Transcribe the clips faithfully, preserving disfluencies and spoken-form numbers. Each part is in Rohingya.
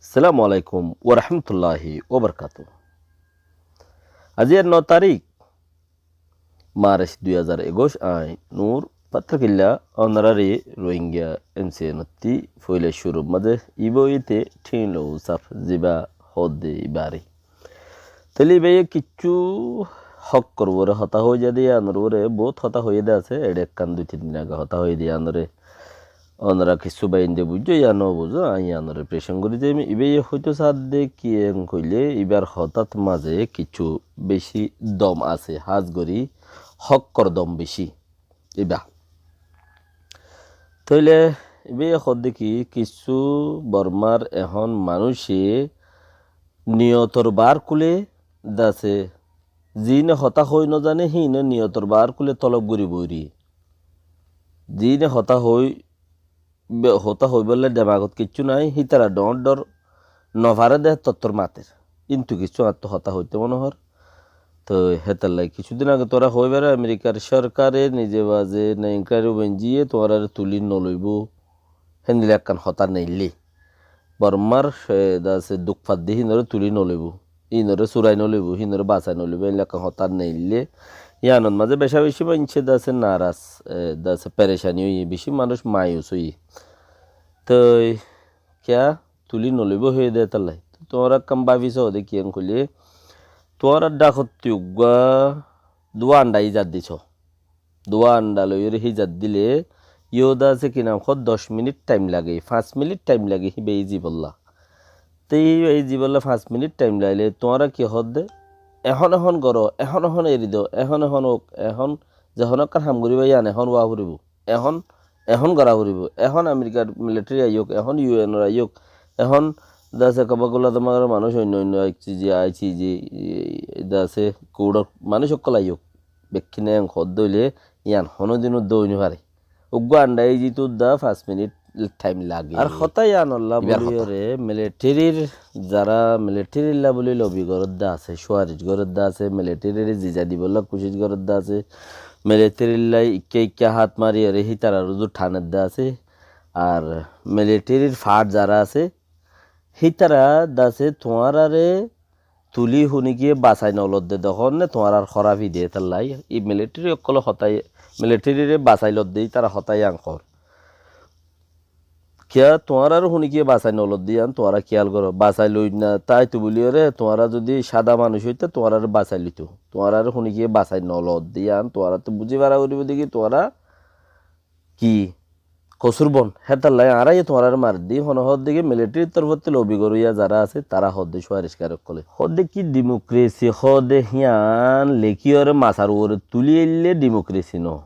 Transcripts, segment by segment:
Assalamu alaikum warahmatulláhi wabarakátuhu. Aijja no tarík, March dui házar ekuic, añí Nur Patrikilla, ónorari Rohingya M C N ottú foila cúrur mazé ibá óite thin lou sáf zibá hoódde ibáre. Tóile ibáye kiccú hókkor uore hotá hoói zade, yíanor uore bout hotá hoiyé de asé, eçé ekkán dui tin din age hotá hoiyé de yíanore. Ónora kissú bainde buijjó ya no buzó, añí yíanore perecán gorí zaiyum. Ibáye hoitó saádde ki en hoilé, ibár hotát mazé kiccú bicí dom asé, hás gorí hókkor dom bicí ibá. Tóile ibáye hoódde ki, kissú Bormar ehón manúice niyotor baár kúle de asé, ziíne hotá hoói no zane, híine niyotor baár kúle tolob gorí boóri. Ziíne hotá hoói, be-, hotá hoóibolla demagot kiccú nái, hítara dhoóñr dhoóñr no fare de tottór mater. Kintu kiccú añáttu hotá hoité mone hoór. Toi hétalla kissú din age tuáñra hoói bero Amerikar sorkare nize baze ne inquiry bainziyé tuáñrare tulí no loibó. Héndilla ekkán hotá neillé. Bormar, e, de asé duk fadde híinore tulí no loibó. Híinore surai no loibó, híinore basai no loibó, héndilla ekkán hotá neillé. Yíanor mazé beca beci maincé de asé naras, e, de asé perecani óiye, beci manúic mayus óiye. Toi kiyá tulí no loibó hoiyé de hétalla. Tuáñra ekkán báfi soó de ki en hoilé, tuáñra dhakotti uggúa duwa andha hízat diso. Duwa andha loiyóre hízat dile, yó de asé ki nam hoó, doc minit thaim lage, fañs minit thaim lage híba hízibolla. Te híba hízibolla fañs minit thaim laile tuáñra ki hoódde? Ehón ehón goró, ehón ehón eri do, ehón ehón ók, ehón ze honó ekkán ham goríba yían ehón ówa foribó. Ehón, ehón gorá foribó. Ehón Amerikar militeri aiyók, ehón U N or aiyók, ehón de asé kobá gula damagar manúic oinno oinno I C J, I C J, de asé kuthor manúic ókkol aiyók. Bekkúne en hoódde óile yían honódinó dói no fare. Uggúa andha hízat dá fañs minit thaim lage. Ar hotá yíanolla bóliyoré militerir zará militerilla bóli lobi gorédde asé, suwaric gorédde asé, militerire ziza dibolla kucíc gorédde asé, militerilla ikká ikká hát mariyoré hítarar uzu thanédde asé. Ar militerir fath zará asé, hítara de asé tuáñrare tulí hunikiye basai nolodde de hoónne tuáñrar hórafi de hétalla. Í militeri ókkolor hotá, militerire basai lodde ítara hotá yían hoór. Kiyá tuáñrare hunikiye basai nolodde yían tuáñra kiyál goró. Basai loi no táito bóliyoré tuáñra zodi sáda manúic óito tuáñrare basai loito. Tuáñrare hunikiye basai nolodde yían tuáñrattú buzí fara foribó de ki tuáñra ki kosúr bon, hétalla añára yó tuáñrare maredde, honó hoódde ki militerir torfóttu lobi goróya zará asé, tará hoódde suwarickar ókkolé. Hoódde ki dimokresi hoódde híyan lekíyoré masar uore tulí aille dimokresi no.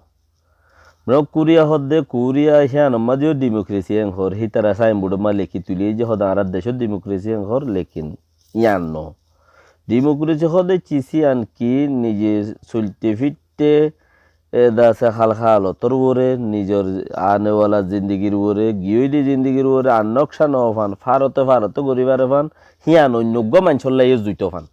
Mane Kuriya hoódde, Kuriya híyanor mazé yó dimokresi en hoór, hítara sainbodor mazé lekí tulí aiyé hoódde añárar decót dimokresi en hoór, lekin yían no. Dimokresi hoódde cis yían ki nize soilte fitte e de asé hál halotor uore, nizor anewala zindigir uore, giyóide zindigir uore, ar noksa no fan, farote farote gorí fare fan, híyan oinno uggúa maincólla yó zuito fan.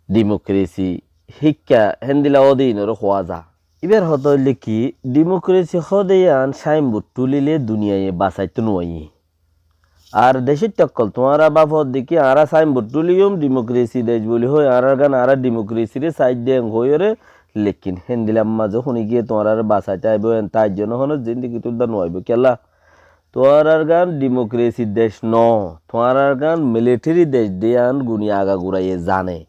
Dimokresi híkka héndilla ódinore hoó za. Íbar hotá óilde ki, dimokresi hoóde yían sainbod tulíle duniyaye basaito nuaiyé. Ar decóitta ókkol, tuáñra báfo de ki, añára sainbod tuliyum, dimokresi dec bóli hoi, añárar gán añára dimokresire saidde en hoiyóre, lekin héndilla mazé hunikiye tuáñrare basaito aibó, en taijjo no honó, zindigittú dá nuaibó. Kiyólla? Tuáñrar gán dimokresi dec no, tuáñrar gán militeri dec de yían guni agaguraiye zane.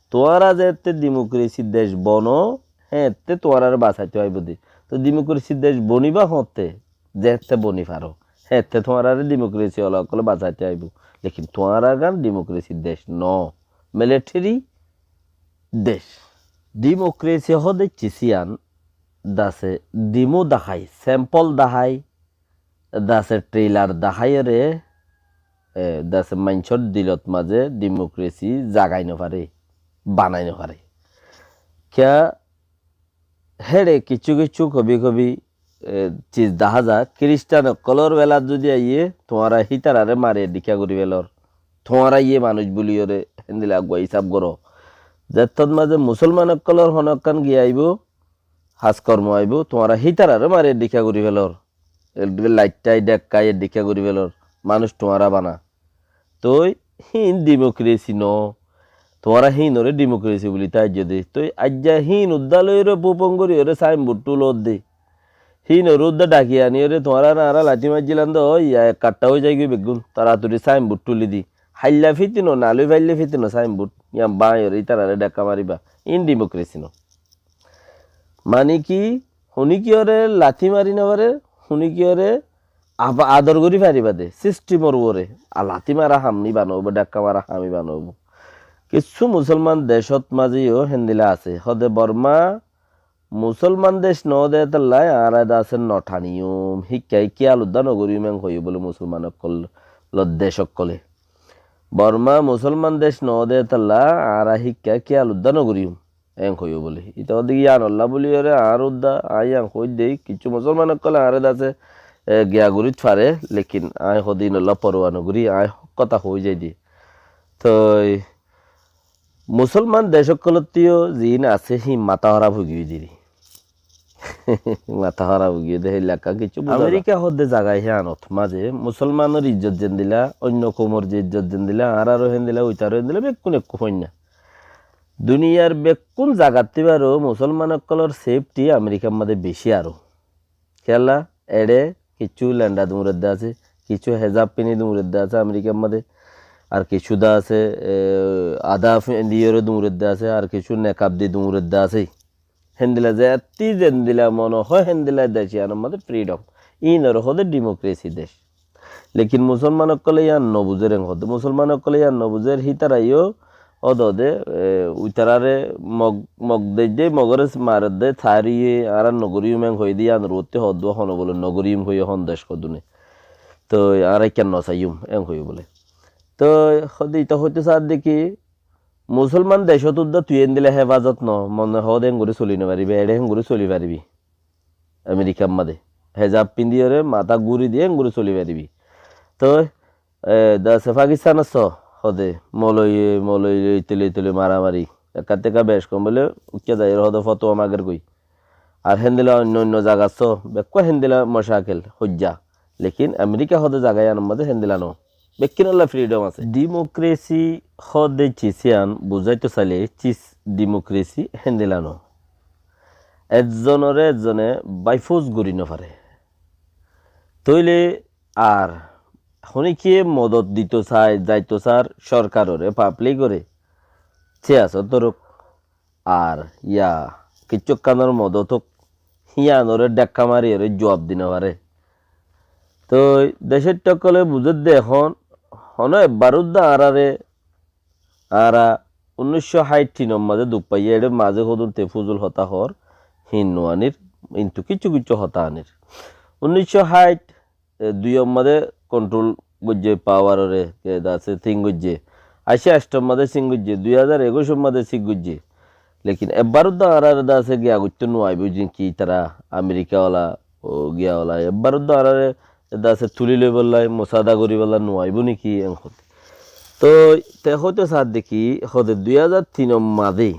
Tuáñra zeéñtte dimokresi dec bono, hééñtte tuáñrare basaito aibó de. Toi dimokresi dec boniba hoóñtte? Zeéñtte boni faro, héeñtte tuáñrare dimokresi ola ókkole basaito aibó. Lekin tuáñrar gán dimokresi dec no, militeri dec. Dimokresi hoóde cis yían de asé demo dahái, sempol dahái, de asé thrilar daháiyore, e, de asé maincór dilot mazé dimokresi zagai no fare, banai no fare. Kiyá héçe kiccú kiccú kobi kobi, e, cis dahá za, kiristan ókkolor belat zodi aiyé, tuáñra hítarare mari dhíkka gorí felor. Tuáñra yé manúic bóliyoré héndilla aggúa hísab goró. Zettót mazé musolman ókkolor honó ekkán giyé aibó, has kormo aibó, tuáñra hítarare mari dhíkka gorí felor. Laittái dhekkai dhíkka gorí felor. Manúic tuáñra bana. Toi híin dimokresi no. Tuáñra híinoré dimokresi buli táijjo de. Toi aijja híin uddá loiyóre pupon goríyoré sainbod tulódde. Híinoré uddá dhaki aníyoré tuáñra na añára lati maijjílam de, ói ya ek kattá ói zaigói beggún. Taratari sainbod tuli di. Hailla fitino, naloi faille fitino sainbod. Yián báñiyoré ítararé dhekka mariba. Híin dimokresi no. Mani ki, huníkiyóre lati mari no fare, huníkiyóre ab-, ador gorí faribá de, sistimor uore. A lati mara ham íba no óibo, dhekka mara ham íba no óibo. Kissú musolman decót mazé yó héndilla asé. Hóde Borma musolman dec no de tolla añára de asé no thaniyum, híkka híkka aluddá no goríyum en hoiyé bóle musolman ókkolor dec ókkole. Borma musolman dec no de tolla añára híkka híkka aluddá no goríyum. En hoiyó bóle. Ite hoódde ki yíanolla bóliyoré añár uddá, aññí yián hoóidde, kissú musolman ókkole añáre de asé, e, giya gorit fare, lekin aññí hoódde inolla forowa nogorí, aññí hók hotá hoói zaide. Toi musolman dec ókkolottu yó ziín asé, híin matá hóraf óigiyoi deri. Matá hóraf óigiyoi de, héilla ekkán kissú buzá za. Amerika hoódde zaga híyanot mazé musolmanor izzot zendilla, oinno koumor ze izzot zendilla, añáraró héndilla, uitaró héndilla, bekkún ekku foinna. Duniyar bekkún zagattú baró musolman ókkolor sefti Amerikar mazé beci aró. Kiyólla, eçé kissú lenda duñredde asé, kissú hezab fini duñredde asé Amerikar mazé, ar kissú de asé, e, ada findiyóre duñredde asé, ar kissú nekab di duñredde asé. Héndilla zettí zendilla mone hoó héndilla dec iyanor mazé fridom. Inoré hoóde dimokresi dec. Lekin musolman ókkole yián no buzér en hoóde. Musolman ókkole yián no buzér, hítara yó ódode, e, uitararé mog, mog deijjé, mogoré maredde, taáriye, añára no goríyum en hoiyé de yiánor uottí hoódduwa hono bóle no goríyum hoiyé hon dec hodune. Toi añára ikká no saiyum en hoiyé bóle. Toi hoóde ita hoito saádde ki, musolman decót uddá tui héndilla hefazot no, mone hoóde héngorí soli no faribi, eçé héngorí soli faribi. Amerikar mazé. Hezab findiyóre matá gúri diyé héngorí soli faribi. Toi, e, de asé Pakistanot só, hoóde, moloi, moloi loi tuli tuli maramari. Ekkán tekka bec kom bóle, uikká zaiyóre hoóde fotuwa mager goi. Ar héndilla oinno oinno zagat só, bekkún héndilla mocakel, hoijja. Lekin Amerika hoóde zaga iyanor mazé héndilla no. Bekkúnolla fridom asé. Dimokresi hoóde cis iyan buzáito sailé cis dimokresi héndilla no. Ezzonoré ezzone baifus gorí no fare. Tóile ar honíkiye modot dito sai, zaito sar sorkaroré, pablikore, siyasot dorok, ar ya kissú ekkánor modot ók, híyanoré dhekka mariyóre juab di no fare. Toi decóitta ókkole buzédde ehón, honó ebbar uddá añáráre, añára unnícco háit tinor mazé duk faiyí, eçé mazé hodún te fuzul hotá hoór, híin no anir, kintu kissú kissú hotá anir. Unnícco háit e, duiyór mazé kontrol goijjé pawaroré, e, de asé, sin goijjé. Ací actor mazé sin goijjé, dui házar ekucor mazé sin goijjé. Lekin ebbar uddá añáráre de asé giya goittó no aibó, zin ki tará Amerika wala, o, giya wala, ebbar uddá añáráre de asé tuli loibolla, musaada goríbolla no aibó niki en hoódde. Toi te hoito saádde ki, hoóde dui házar tinor mazé,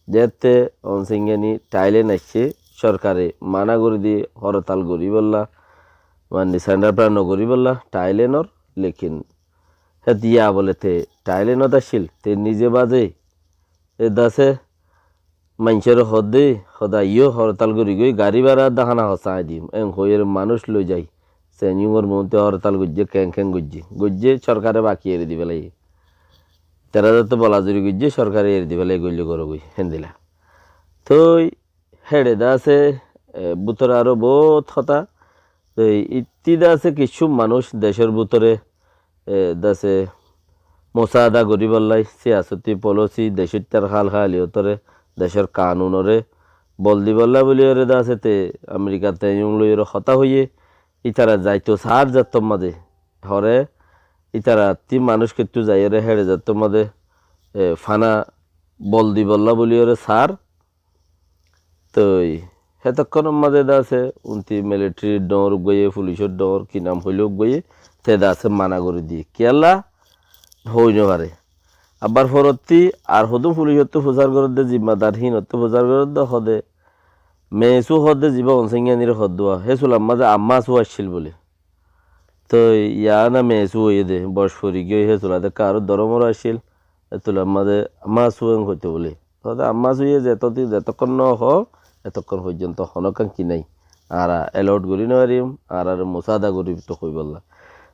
Zeéñtte Onsingyani Thailand aiccé, sorkare mana gorí diyé hortal goríbolla, mani sendar pran no goríbolla Thailandor, lekin hé diya bole te Thailandot accíl, te nize baze e dase maincóre hoódde, hoóde aiyó hortal gorí goi, gari bára dahana hossá aññí dim, en hoiyóre manúic loi zai. Senyungor muúntu hortal goijjé, keéng keéng goijjé, goijjé sorkare baki eri di félaiye. Tera zatto bolazuri goijjé, sorkare eri di félaiye, goille goró goi, héndilla. Toi héçe de asé, e, bútore aró boóut hotá. Toi ittí de asé kissú manúic decór bútore, e, de asé musaada goríbollái, siyasoti, polosi, decóittar hál háliyotóre, decór kanunoré bol dibollá buliyóre de asé te Amerikar teñiyung loiyóre hotá hoiyé, ítara zaito saár zattór mazé, hore, ítara attí manúic kettú zaiyóre héçe zattór mazé, e, fana bol dibollá buliyóre saár. Toi hétokkónor mazé de asé, untí militarir dhoóñr uggúaye, fulicor dhoóñr, ki nam hoilé uggúaye, te de asé mana gorí diyé. Kiyólla? Hoói no fare. Abbar forottí ar hodún fulicottú fusár gorédde, zimmadar híinottú fusár gorédde, hoóde, meesú hoóde zibá Onsingyaniye hoódduwa, hé sular mazé ammá asú accíl bóli. Toi yián a mesu óiye de, boc fori giyói, hé sula de karo doromor accíl, e tular mazé Ammasu en hoito bóli. Tóile Ammasu ye zetotí, zetokkón no hoó, etokkón foijjonto honókkan ki nái. Añára allowed gorí no farim, añárare musaada gorí to hoibolla.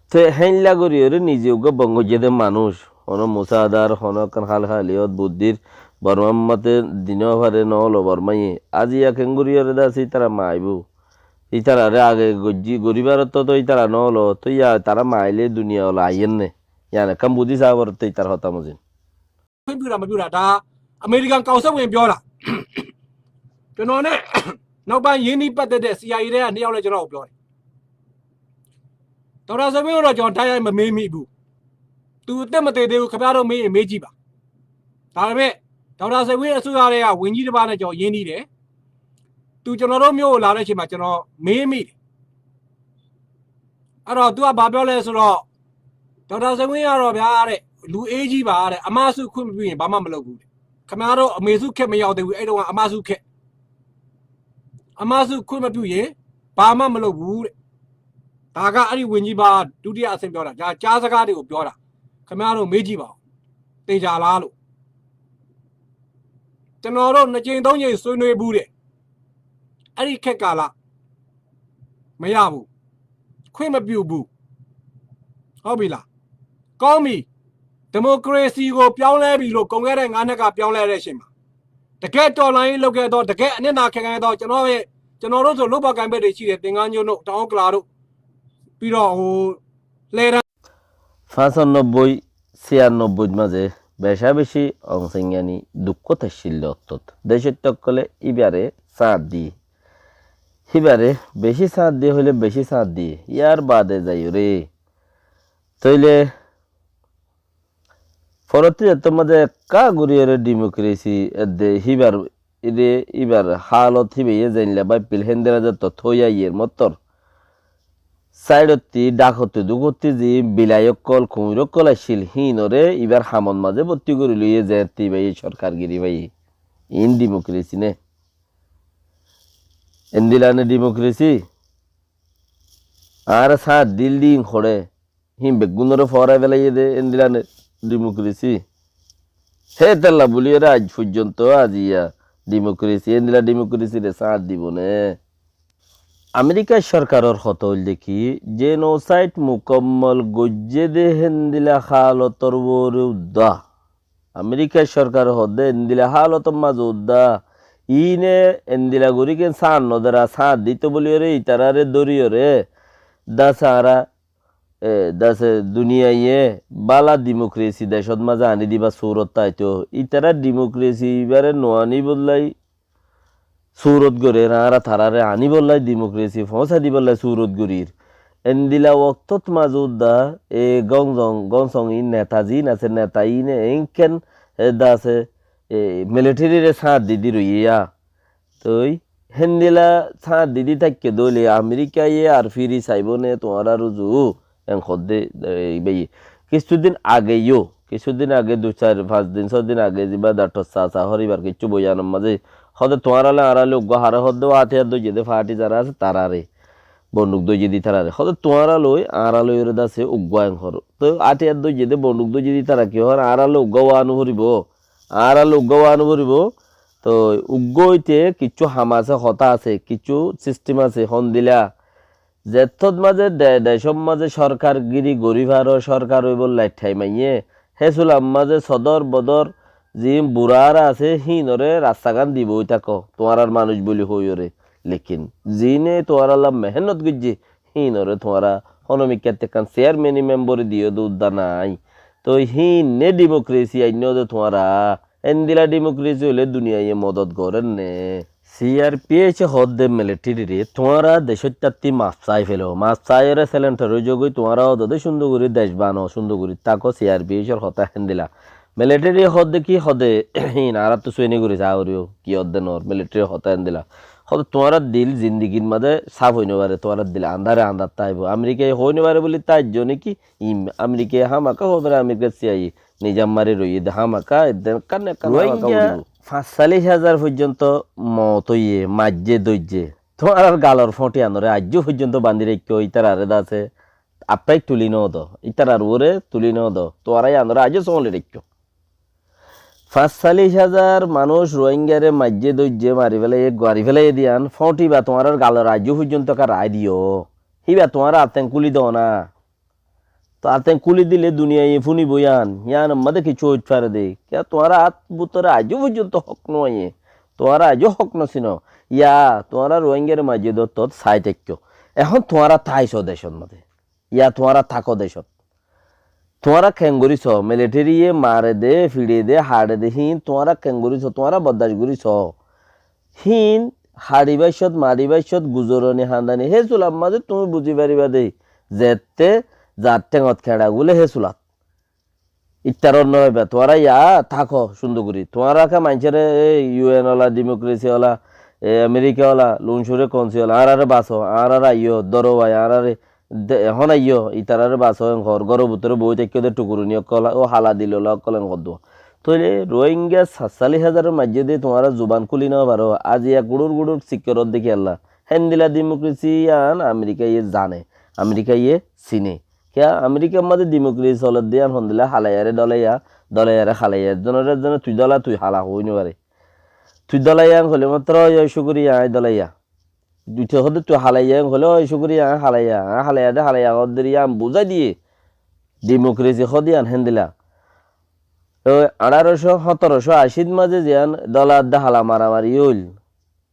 Te héinla gorí ore nize uggúa bon goijjé de manúic, honó musaadar, honókkan hál haliyot buddír, Bormar mazé di no fare, no ólo Bormaye. Aziya keéngorí ore de asé ítara maibó. Ítarare age goijjí, goríbar ottót ítara no ólo, toi ya tará mailé duniya óla aiyénne. Yián ekkán buzí saá foribó ítar hotá mozin. ခွင့်ပြုတာ မပြုတာ ဒါ အမေရိကန် ကောင်စစ်ဝန် ပြောတာ။ ကျွန်တော်နဲ့ နောက်ပိုင်း ရင်းနှီးပတ်သက်တဲ့ စီအိုင်အေ ထဲက နှစ်ယောက်လည်း ကျွန်တော့်ကို ပြောတယ်။ ဒေါက်တာ စိန်ဝင်းကိုတော့ ကျွန်တော် တိုက်ရိုက် မမေးမိဘူး။ သူ အသက်မသေသေးဘူး။ ခင်ဗျားတို့ မေးရင် မေးကြည့်ပါ။ ဒါပေမဲ့ ဒေါက်တာ စိန်ဝင်း အစိုးရထဲက ဝန်ကြီးတစ်ပါးနဲ့ ကျွန်တော် ရင်းနှီးတယ်။ သူ ကျွန်တော်တို့ မြို့ကို လာတဲ့အချိန်မှာ ကျွန်တော် မေးမိတယ်။ အဲ့တော့ သူက ဘာပြောလဲဆိုတော့ ဒေါက်တာ စိန်ဝင်းကတော့ ဗျာ တဲ့ လူအေးကြီးပါ တဲ့။ အမစု ခွင့်မပြုရင် ဘာမှ မလုပ်ဘူး တဲ့။ ခင်ဗျားတို့ အမေစု ခေတ် မရောက်သေးဘူး။ အဲ့တုန်းက အမစု ခေတ်။ အမစု ခွင့်မပြုရင် ဘာမှ မလုပ်ဘူး တဲ့။ ဒါက အဲ့ဒီ ဝန်ကြီးပါ ဒုတိယ အဆင့် ပြောတာ။ ဒါ ကြားစကားတွေကို ပြောတာ။ ခင်ဗျားတို့ မေးကြည့်ပါဦး။ သေချာလားလို့။ ကျွန်တော်တို့ နှစ်ကြိမ် သုံးကြိမ် ဆွေးနွေးဘူး တဲ့။ အဲ့ဒီ ခေတ်ကာလ မရဘူး။ ခွင့်မပြုဘူး။ ဟုတ်ပြီလား။ ကောင်းပြီ။ ဒီမိုကရေစီကို ပြောင်းလဲပြီလို့ ကုန်ခဲ့တဲ့ ငါးနှစ်က ပြောင်းလဲတဲ့အချိန်မှာ တကယ့် တော်လှန်ရေး လုပ်ခဲ့သော တကယ့် အနစ်နာခံခဲ့သော ကျွန်တော်ရဲ့ ကျွန်တော်တို့ဆို လုပ်ဖော်ကိုင်ဖက်တွေ ရှိတယ်။ သင်္ဃန်းကျွန်းတို့ တောင်ဥက္ကလာတို့ ပြီးတော့ ဟို လှည်းတန်း Fañsanobboi, siyanobboit mazé beca beci Aung San Suu Kyi dukkót accíl de ottót. Decóitta ókkole íbaré sáñt diyé. Híbaré beci sáñt diyé hoilé beci sáñt diyé. Yar baade zaiyoré. Tóile forottí zettót mazé ekká gorí ore dimokresi edde híbar ide íbar hálot híbaye zeilla báiffíl héndilla zettót ói aiyér mottor. Sáidottí dhakotti dhukotti ziín bilai ókkol, kuñir ókkol accíl, híinoré íbar hamot mazé bottí gorí loiyé zeéñtte íbaye sorkargiri faiyé. Iín dimokresi né? Endilla né dimokresi? Añára sáñt dil dí iín hoçé. Híin beggúnoré foorai félaiyé dé, endilla ne dimokresi. Hétolla buliyóre aij foijjonto aziya dimokresi, endilla dimokresi re sáñt dibo né? Amerikar sorkaror hotá óilde ki, jenosaid mukammol goijjé dé héndilla hálotor uore uddá. Amerikar sorkare hoódde endilla hálotor mazé uddá. Iíne endilla gorí ken sáñt nodera, sáñt dito buliyóre itarare dóriyóre dase añára e, dase duniyaiye bála dimokresi decót mazé aní dibar surot táito. Ítara dimokresi ibáre no aníbollái surot gorér, añára taráre aníbollái dimokresi foóñsai dibollái surot gorír. Endilla woktót mazé uddá e gong zong, gong song iín neta ziín asé, neta iíne eéñkken e dase e militerire sáñt didi roiyé yá. Toi héndilla sáñt didi táikke dóile Amerikaye ar firi saibó né tuáñrar uzu? En hoódde, e, bái. Kissú din age yó, kissú din age dui sair fañs din, só din age ziba daktor Sasa hór ibar kissú boyanor mazé hoódde tuáñralloi añáralloi uggúa haré hoódde ó átiyar dóijje dé fathi zará asé taráre. Bonduk dóijje dé ítarare. Hoódde tuáñralloi añáralloi ore dase uggúa en hoór. Toi átiyar dóijje dé bonduk dóijje dé ítara ki hoór añáralloi uggúa ówa no foribó. Añáralloi uggúa ówa no foribó. Toi uggúa óite kissú ham asé, hotá asé, kissú sistem asé, hondilla. Zettót mazé de-, decót mazé sorkargiri gorí faro, sorkar óibolla thaim aiyé, hé sular mazé sodor bodor ziín burá ara asé, híinoré rastagán dibo ói táko, tuáñrar manúic buli hoiyóre. Lekin ziíne tuáñrallá mehénnot goijjé, híinoré tuáñra honó mikká ekkán siyarmeni membore diyó dé uddá nái. Toi híinne dimokresi ainnó dé tuáñra. Endilla dimokresi óile duniyaiye modot gorér né? Siyarpiyece hoódde militerire, tuáñra decóittattí maf sai félo. Maf saiyóre selentor ói zogói, tuáñra ódode cúndor gorí dec bano, cúndor gorí táko, siyarpiyecor hotá héndilla. Militiri hoódde ki hoódde, híin añárattú sueni gorí saá foribó, ki hoódde noór, militirir hotá héndilla. Hoódde tuáñrar dil zindigir mazé sáf ói no fare, tuáñrar dil andáre andár táibo. Amerikaye hoói no fare buli táijjo né ki? Im-, Amerikaye hámaka hoódde Amerikar siyai nizam mari roiyé dé hámaka, edde ekkán ekkán hámaka Rohingya udibo. Fañscállic házar foijjonto moot óiye, maijjé, dóijje. Tuáñrar galor fóñti anoré aijjó foijjonto bandí raikké, ítararé dase appai tuli no do, ítarar uore tuli no do, tuáñra yíanoré aijjó sómoli raikkó. Fañsalic házar manúic Ruáinggare maijjé dóijje mari félaiye, guari félaiye de yían, fóñti ba tuáñrar galor aijjó foijjonto ka raái diyo. Híba tuáñra aten kúli do na. To aten kúli dile duniyaiye fúnibo yían, yíanor mazé kessú óit fare de. Kiyá tuáñra át bútore aijjó foijjonto hók no aiye. Tuáñra aijjó hók no sino. Yá tuáñra Ruáinggare maijjé dóttot sai táikko. Ehón tuáñra táiso decót mazé. Yá tuáñra táko decót. Tuáñra keéngorí soó, militariye mare de, fiçe de, haçe de, híin tuáñra keéngorí soó, tuáñra boddac gorí soó. Híin haçi báiccot, mari báiccot, guzoroni handani, hé sulat mazé tuñí buzi faribá de, zette zar théngot keñça gule hé sulat. Ittar onnó faiba, tuáñra yá táko cúndor gorí. Tuáñra ká maincóre, e, U N ola, dimokrasi ola, e, Amerika ola, luncure konsi ola, añáráre basó, añáráre aiyó, dóro bái, añáráre de-, ehón aiyó, itaráre basó en hoór, góror bútore boói táikko de thukuruni ókkol, ó hala dil ola ókkol en hoóddo. Tóile Ruáingga satsalic házaror maijjé de tuáñra zuban kúli no faró, aziya guçur guçur sikkorot de kiyólla. Héndila dimokrasi yían Amerikaye zane, Amerikaye sine. Kiyá Amerikar mazé dimokrasi soler de yían hondila halaiyaré dólaiya, dólaiyaré halaiya, ezzonoré ezzone tui dóla, tui hala hoói no fare. Tui dólaiyang hoilé mattor, "Ói, ói, cúkuriya, aññí dólaiya." Duite hoódde, "Tui halaiyang?" Hoilé, "Ói, cúkuriya, aññí halaiya, aññí halaiya de, halaiya," hoódde yían buzái diye. Dimokrasi hoódde yían héndila. Ói añçárocó, hóñtorocó acít mazé ziyán dóla adde hala maramari óil,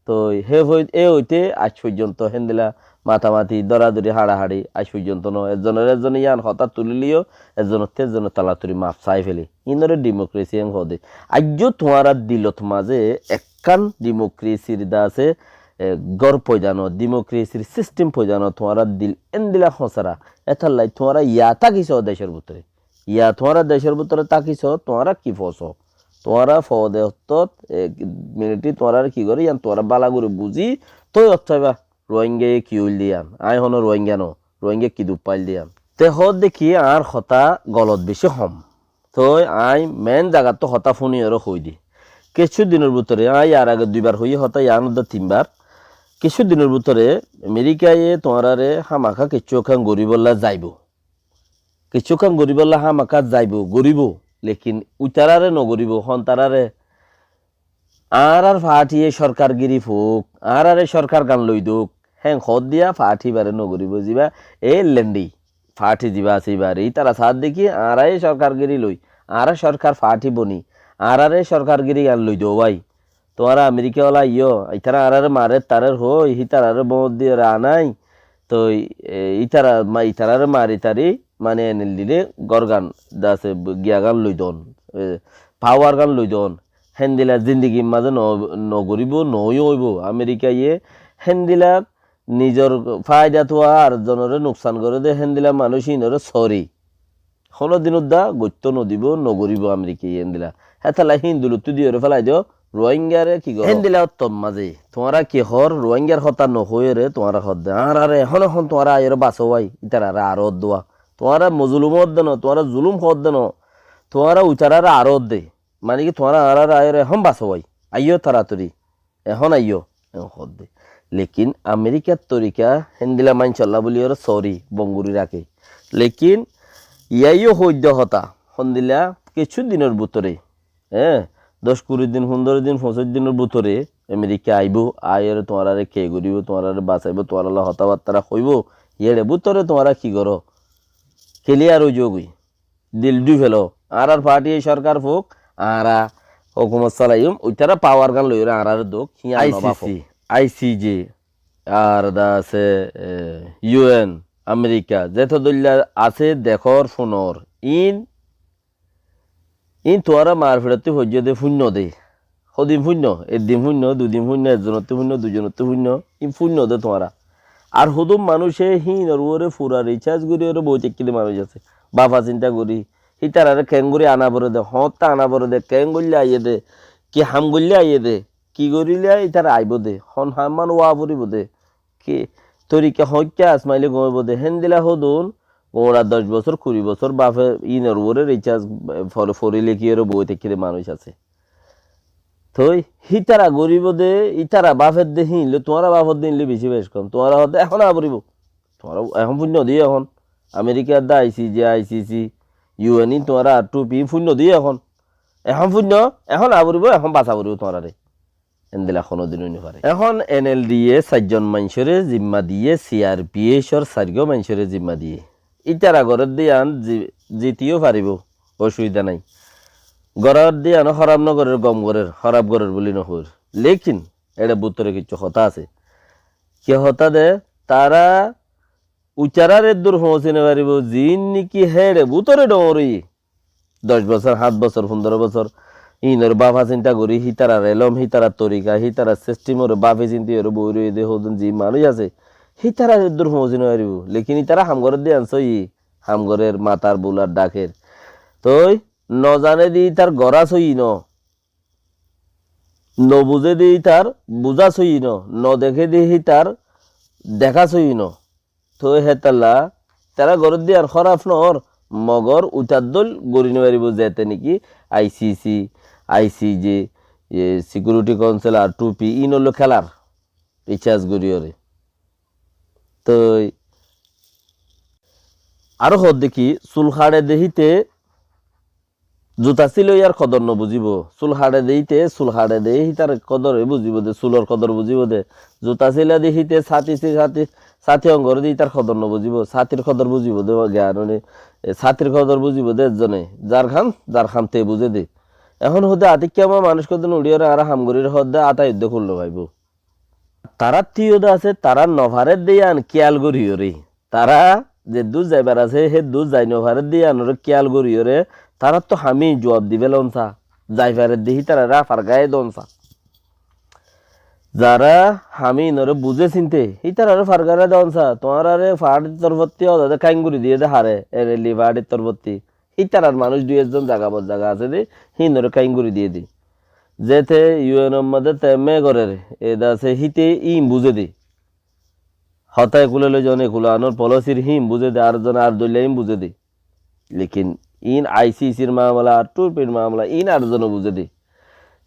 toi hé foit-, é óite aij foijjonto héndila matamati, dóradóri, haçahaçi aij foijjonto no. Ezzonoré ezzone yían hotá tulileyó, ezzonottú ezzone talaturi maf sai féle. Íinoré dimokrasi en hoóde. Aijjó tuáñrar dilot mazé ekkán dimokrasir de asé, e, gór foida no, dimokrasir sistem foida no, tuáñrar dil endila hóñsara. Étallai tuáñra yá tákiso decór bútore. Yá tuáñra decór bútore tákiso, tuáñra ki fosó? Tuáñra fode ottót, e, militari tuáñrare ki goré, yían tuáñra bála gorí buzí, toi ottóiba. Ruáinggaye ki óil de yían? Aññí honó Ruáingga no, Ruáingga ki duk fail de yían? Te hoódde ki añár hotá golot bicí hom. Toi aññí meén zagattú hotá fúniyoré hoóide. Kessú dinor bútore, aññí yar age duibar hoiyí hotá, yían odde tinbar. Kessú dinor bútore Amerikaye tuáñrare hámaká kessú ekkán goríbolla zaibou. Kessú ekkán goríbolla hámaká zaibou, goríbou. Lekin ítarare nogoríbou, hon tarare Añárar faáñtiye sorkargiri fouk, añáráre sorkargán loi douk, héen hoóddiya faáñti ibáre nogoríbou zibá, e lendi faáñti zibá asé ibáre. Ítara saádde ki, añáraye sorkargiri loi, añára sorkar faáñti boni, añáráre sorkargirigán loi dou bái. Tuáñra Amerikaola aiyó, ítara añáráre marer tarer hoói, hítarare bóñt diyóre anái, toi, e, ítara, ma-, ítarare mari tari, mani enel dile górgan, dase giyagán loi don, e, pawargán loi don. Héndila zindigir mazé no, nogoríbou, noóiyo óibou. Amerikaye héndila nizor faida tua ar zonoré nuksan goré dé, héndila manúic íinoré sóri. Honó din udda goittó nodibou, nogoríbou Amerikaye héndila. Hétolla híin dulottú diyoré félai do, Ruáingaré ki goró? Héndila ottót mazé tuáñra ki hoór, Ruáingar hotá nohoiyóre tuáñra hoódde. Añáráre ehón ehón tuáñra aiyóre basó bái, ítararé aró oddúa. Tuáñra mozulum ódde no, tuáñra zulum hoódde no, tuáñra uitaráre aró odde. Mani ki tuáñra añáráre aiyóre ehón basó bái. Aiyó taratori. Ehón aiyó. Ehón hoódde. Lekin Amerikar torika héndila maincólla buliyóre sóri, bonguri raké. Lekin yáiyo hoóidde hotá. Héndila kessú dinor bútore. Hé, doc kuri din, fundóro din, foñsíc dinor bútore Amerika aibóu, aiyóre tuáñráre ke goríbou, tuáñráre basaibóu, tuáñrálla hotábattára hoibóu, yére bútore tuáñra ki goró? Kiliyar ói zogói. Dil dúi feló. Añárar faáñtiye sorkar fouk, añára hókumot solaiyum, uitará pawargán loiyóre añáráre douk, híyan no bafó. I C C, I C J, ar da asé, e, U N, Amerika, zeto dóilla asé dekór funor, iín Iín tuáñra mar fiçottú foijjó dé fúinno dé. Hodin fúinno, eddin fúinno, dudin fúinno, ezzonottú fúinno, duizonottú fúinno, iín fúinno dé tuáñra. Ar hodún manúice híinor uore fura ricas goríyoré boi táikke dé manúic asé. Bafa sinta gorí, hítararé keéngorí ana foré dé, hoóñtta ana foré dé, keéngoillé aiyé dé, ki ham goillé aiyé dé, ki goríle ítara aibó dé, hon ham man ówa foribó dé, ki torika hoóñikka asmaile gom óibo dé, héndila hodún, goñra doc bosór, kuri bosór bafe iínor uore ricas, e, for-, fori lekiyóre boi táikke dé manúic asé. Toi hítara goríbo dé, ítara bafedde híin loi, tuáñra bafedde híin loi bicí bec kom. Tuáñra hoódde ehón aá foribó. Tuáñra ehón fúinno diyó ehón. Amerikar de ICJ, ICC, UN ín tuáñra ar two P ín fúinno de ehón. Ehón fúinno, ehón aá foribó, ehón basa foribó tuáñrare. Endilla honódin ói no fare. Ehón NLD ye sair zon maincóre zimma diyé, CRPH or sairgwá maincóre zimma diyé. Ítara gorédde yián zi-, zitiyó faribó, osubida nái. Gorédde yián hóraf no gorér, gom gorér, hóraf gorér buli no hoóir. Lekin, eçe bútore kessú hotá asé. Ki hotá de, tará uitarár eddur foóñsi no faribó, ziín niki héçe bútore dhoóñr óiye. Doc bosór, háñt bosór, fundoro bosór, íinor báfa sinta gorí, hítarar elóm, hítarar torika, hítarar sisthimoré báfi sinti goré boói roiyé dé hodún ziín manúic asé, hítarar eddur foóñsi no faribó. Lekin ítara ham gorédde yián sóiyi, ham gorér, matar, bular, dhaker. Toi no zane dé ítar gorá sóiyi no. No buzé dé ítar buzá sóiyi no, no deké dé hítar deká sóiyi no. Toi hétalla tará gorédde yián hóraf noór, mogor uitar dóil gorí no faribó, zete niki ICC, ICJ, e, Security Council, R two P, íinollói kélar, ricas goríyoré. Toi aró hoódde ki, sul haçe dé híte zuta síloiyar kodor no buzíbo. Sul haçe dé íte, sul haçe dé hítar kodor buzíbo dé, sulor kodor buzíbo dé. Zuta síla dé híte sáti, sí-, sáti, sáti ongoré dé ítar kodor no buzíbo, sátir kodor buzíbo dé, giyán óne, e, sátir kodor buzíbo dé ezzone. Zar ham, zar ham te buzé dé. Ehón hoódde atikká ma manúic hodún uçíyoré añára ham gorír hoódde átaiddé kul no faibó. Taráttu yó de asé, tará no faredde yián kiyal goríyoré. Tará zeddúr zaibar asé, héddúr zai no faredde yiánoré kiyal goríyoré, taráttu hamí juab di félon sa, zai faredde hítararé fargái don sa. Zará hamí inoré buzé sinte, hítararé fargái don sa, tuáñraré faáñtir torfótti ódade káin gorí diyé dé haré, NLD faáñtir torfótti. Hítarar manúic dui ezzon zaga bot zaga asé dé, híinoré káin gorí diyé dé. Zete UN or mazé te me gorér, ede asé híte íin buzé dé. Hotá ekule loi zone ekule anor polisir híin buzé dé, ar zone ar dóilla íin buzé dé. Lekin íin ICC r mamala, ar two P r mamala, íin ar zone buzé dé.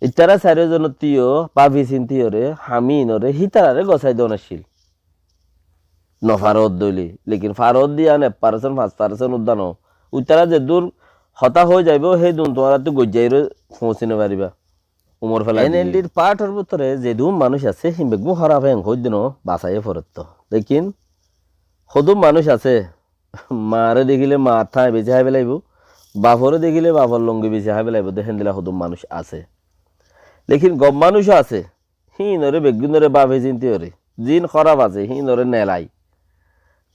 Ítara sairó zonottú yó báfi sinti yoré, hamí inoré, hítararé gosái don accíl. No faródde óile, lekin faródde yián ek percent, fañs percent uddá no. Uitará zeddúr hotá hoói zaibó, hédun tuáñrattú goijjairó foóñsi no faribá. Umor félai diyé. NLD r part or bútore zedún manúic asé, hín beggún hóraf en hoóidde no, basaiyé foretto. Lekin hodún manúic asé, maaré dekíle maar tháñi beci hái felaibó, baforé dekíle bafor longi beci hái felaibó, de héndilla hodún manúic asé. Lekin gom manúic ó asé, híinoré beggúnoré báfi sinti yoré. Ziín hóraf asé, híinoré nelai.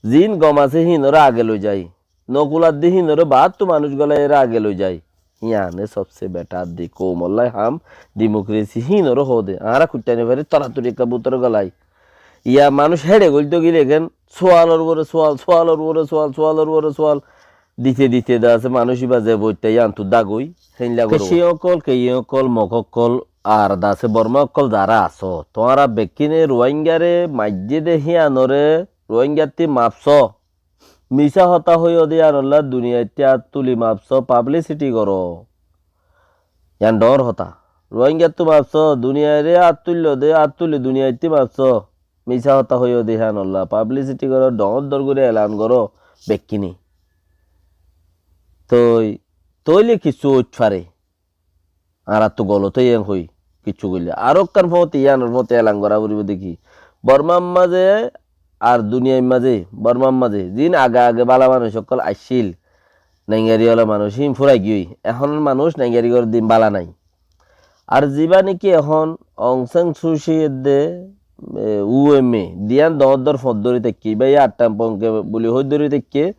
Ziín gom asé, híinoré age loi zai. Nokuladde híinoré baáttu manúic golaiyeré age loi zai. Yiáne sobse betar de koumollá ham, dimokresi híinoré hoóde. Añára kuittá no fari, toratori ekká bútore golai. Yá manúic héçe goilto gile eken, sualor uore sual, sualor uore sual, sualor uore sual. Dite dite de asé manúic íba ze boitta yíantu dagoi, héinla goró. Keci ókkol, keyi ókkol, mok ókkol, ar de asé Borma ókkol zará asó, tuáñra bekkíne Ruáingare maijjé de híanoré Ruáingattí maf só. Misá hotá hoiyó de yíanollá duniyaittí át tuli maf só, pablisiti goró. Yían dhoóñr hotá. Ruáingattú maf só, duniyairé át tuilló de, át tuli duniyaittí maf só. Misá hotá hoiyó de híanollá pablisiti goró, dhoóñr dhoóñr gorí elan goró, bekkíni. Toi, tóile kissú óit fare. Añárattú golot óiye en hoi, kissú goille. Arókkan fóti, yíanor fóti elan gorá foribó de ki. Bormar mazé ar duniyair mazé, Bormar mazé, ziín age age bála manúic ókkol aiccíl, naingari ola manúic, híin furai giyói. Ehónor manúic naingari gorér din bála nái. Ar zibá niki ehón Aung San Suu Kyi edde, e, U M A, diyán dhoóñr dhoóñr foñt dóri táikke, ibá yá Atham Pong Khe buli hoi dóri táikke,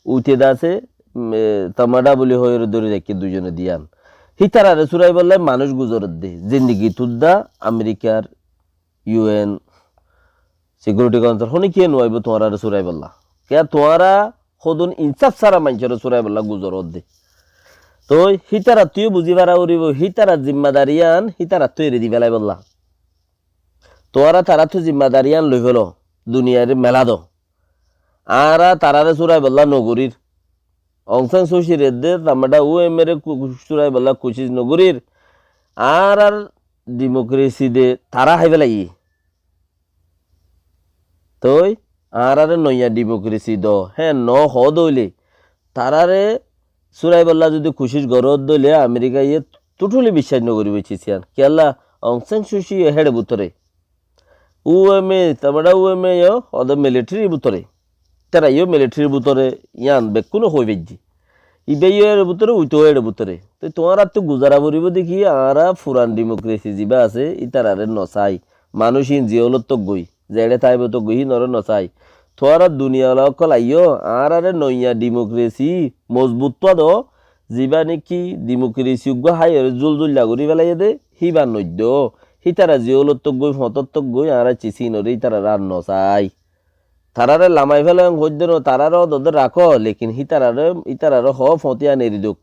Uite Dase, e, Thamada buli hoi dóri táikke duizone diyán. Hítararé suraibólla manúic guzoredde, zindigi tuddá Amerikar U N Security Council honíkiyé nuaibó tuáñraré suraibólla. Kiyá tuáñra hodún insáf sára maincóre suraibólla guzoródde. Toi hítarattú yó buzí fara foribó, hítarar zimmadari yían hítarattú eri di felaibólla. Tuáñra tarattú zimmadari yían loi félo, duniyairé melá do. Añára tararé suraibólla nogorír. Aung San Suu Kyi re edde Thamada U M A re ku-, ku-, suraibólla kucíc nogorír. Añárar dimokresi de tará hái felaiyé. Toi añáráre noiya dimokresi do, hé no hoó dóile, taráre súraibólla zudi kucíc goródde óile Amerikaye totally biccác nogoríbou ciz yían. Kiyólla Aung San Suu Kyi yó héçe bútore. U M A, tamada U M A yó hoóde military bútore. Ítara yó military bútore yían bekkúne hoói faijjé. Ibá yó héçe bútore, uitou héçe bútore. Toi tuáñrattú guzara foribóu de ki, añára furan dimokresi zibá asé, ítarare nosai. Manúic ín ziyólottu goi, zeçé táibottú goi, hínoré nosai. Tuáñra duniyala ókkol aiyó, añáráre noiya dimokresi mozbut tuá do, zibá néki dimokresi uggúa háiyoré zúl-zúlla gorí félaiyé dé, híba noiddo. Hítara ziyólottu goi, fotóttu goi, añára ciz ínoré ítarare ar nosai. Taráre lamai félaiyum hoiddé no, taráre ódodé rakó, lekin hítarare, ítarare hoó foóñti yían eri douk.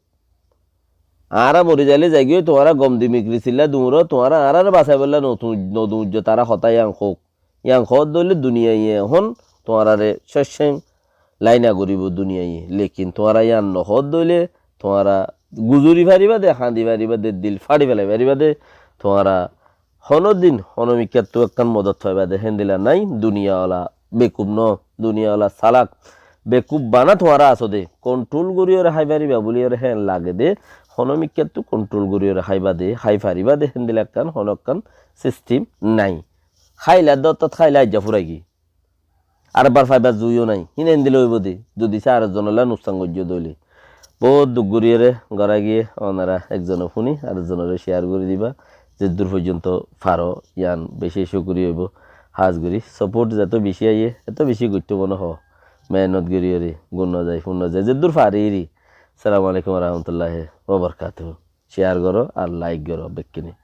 Añára mori zailé zaigói, tuáñra gom dimokresi lla duñró, tuáñra añáráre basaibólla no tu-, no duñijjó, tará hotá yían hoók. Yían hoódde óile duniyaiye ehón tuáñráre céccéng laina goríbou duniyaiye. Lekin tuáñra yían no hoódde óile tuáñra guzori faribá de, hañdi faribá de, dil fáçi félai faribá de, tuáñra honódin honómikkáttú ekkán modot faibá de héndila nái. Duniyawala bekuf no, duniyawala salak. Bekuf bana tuáñra asó de, kontrol goríyoré hái faribá bóliyoré héen lage de, honómikkáttú kontrol goríyoré háiba de, hái faribá de héndila ekkán honó ekkán sistim nái. Háila dóttat háila aijja fúraigi. Ar ebbar faibar zuiyó nái. Híin endilla óibou de, zudi sá ar ekzonolla nuksan goijjó de óile. Boóut duk goríyoré gorá giyé, onora ekzone fúni ar ekzonoré ciyar gorí diba. Zeddúr foijjonto faro, yían beci cúkuriya óibou. Hás gorí saport zeto beci aiyé, eto beci goittó mone hoó. Meénot goríyoré, gun no zai, fun no zai, zeddúr fari eri. Assalamu alaikum warahmatulláhi wabarakátuhu. Ciyar goró ar laik goró bekkúne.